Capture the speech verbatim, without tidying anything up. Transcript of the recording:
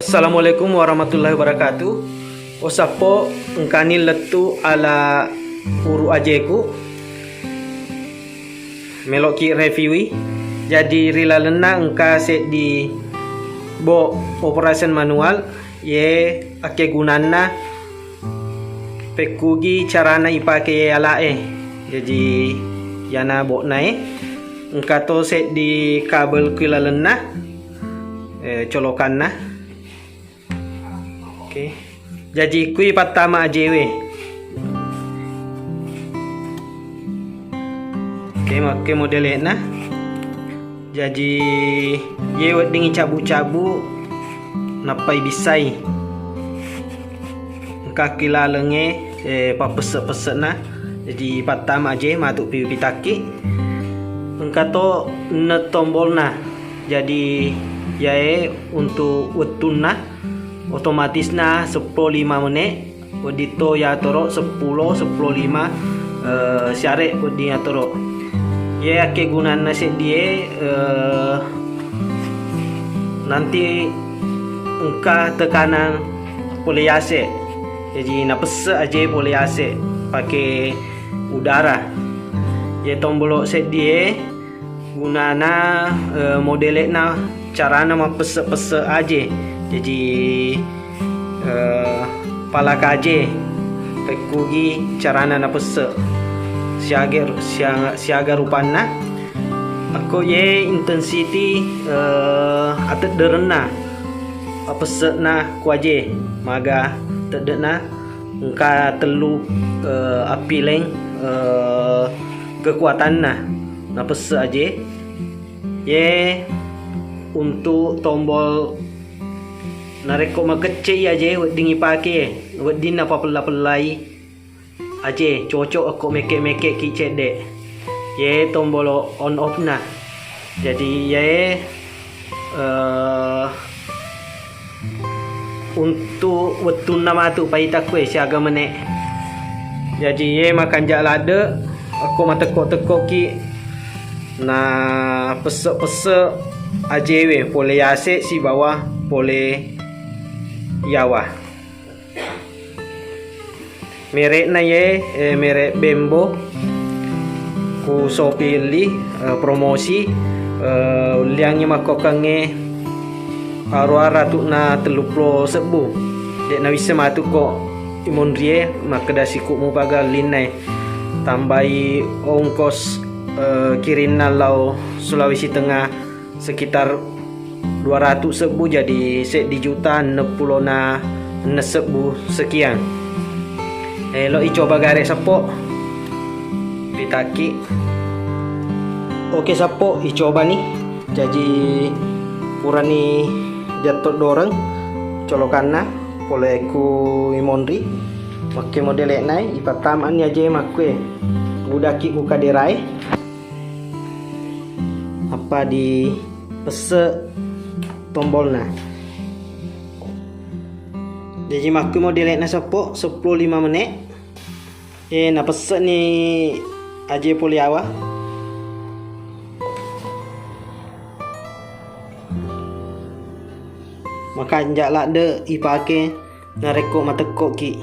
Assalamualaikum warahmatullahi wabarakatuh. Osappo engkani lettu ala uru ajeku. Meloki reviewi. Jadi ri lalenna engka seddi bo operation manual ye akkegunanna pekkugi carana ipake ye alae. Jadi yana bo'nae engka to seddi kabel ki lalenna, eh, colokanna. Oke. Jaji kui pattama ajewe. Oke, makke modele'na. Jaji ye weddingngi cabu-cabu nappai bissai. Engka ki lalengnge, eh, pappesse-pesse'na. Jaji pattama aje matu pi-, pitakki. Engka to ne tombolna. Jadi yae untuk wettunna otomatisna seppulo lima menit, wedding to yatoro seppulo, seppulo lima, eh, siare wedding yatoro. Ye akkegunanna seddie, eh, nanti engka tekanan pole yase. Jadi napesse aje pole yase pake udara. Ye tombolo seddie, gunana, eh, modele'na carana mappesse-pesse aje. Jaji, eh, palaka aje pekkugi carana napesse. Siaga, sia-, siaga rupanna. Akko ye intensity, eh, atedderenna apesse'na ku aje maga tedde'na engka tellu, eh, appileng, eh, kekuatanna napesse aje. Ye untuk tombol narekko makecce i aje wedding ipake, wedding napapella-pellai aje, cocok okko meke-meke ki cedde. Ye tombolo on off na. Jadi ye, eh, untuk wettunna matu paita kue siaga menit. Jaji ye makanja ladde, akko matekko-tekko ki na pesse-pesse ajewe pole yase sibawa pole yawa. Merekna ye, eh, merek Bembo. Ku Shopee elli, eh, promosi, eh, ulliangngi makkokkengnge aro aratu'na telluppulo sebbu. Dek nawisse matu ko imonrie, makkeda siku mupaga ellinna e. Tambai ongkos, eh, kirinna lao Sulawesi Tengah sekitar dua ratu sebbu, jadi seddi juta enneng pulo na enneng sebbu sekian. Elo icoba gare seppo. Pitaki. Oke seppo, icoba ni. Jaji purani jatto doreng colokanna pole ku imonri. Makke modele'na ipattamani aje makkue. Udaki ku kaderae. Apa di pesse tombolna. Jaji makkui modele'na seppo, seppulo lima menit. Eh, napesse'ni aje pole yawa. Makanja ladde ipake narekko matekkoki.